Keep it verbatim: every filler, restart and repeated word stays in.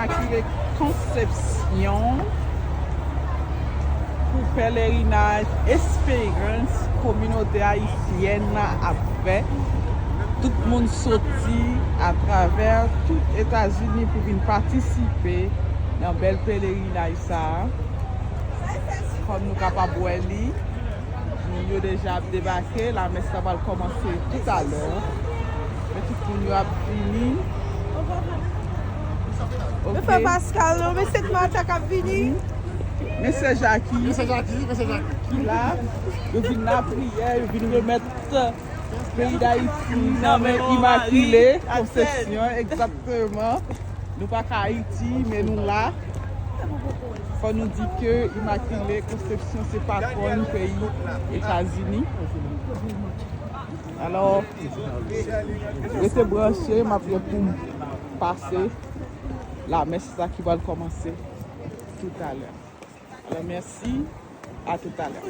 Imaculée Conception pou pelerinaj esperans kominote ayisyèn nan ap fè. Tout moun soti atravè tout Etazini pou vin patisipe nan bèl pelerinaj sa a. Kòm nou kapab wè li, moun yo deja ap debake, lamès la pral kòmanse toutalè. Men tout moun yo ap vini. Nou fè Paskal, non, men se Martha k ap vini. Men se Jackie. Men se Jackie, men se Jackie. Ki la, yo vin lapriyè, yo vin remèt peyi Dayiti nan men Imakile Konsepsyon, egzakteman. Nou pa ka Ayiti, men nou la. Fò nou di ke Imakile Konsepsyon se patwòn peyi Etazini. Alò, rete branche, m ap gen pou m pase. Lamès sa ki pral kòmanse toutalè. Alò, mèsi, a toutalè.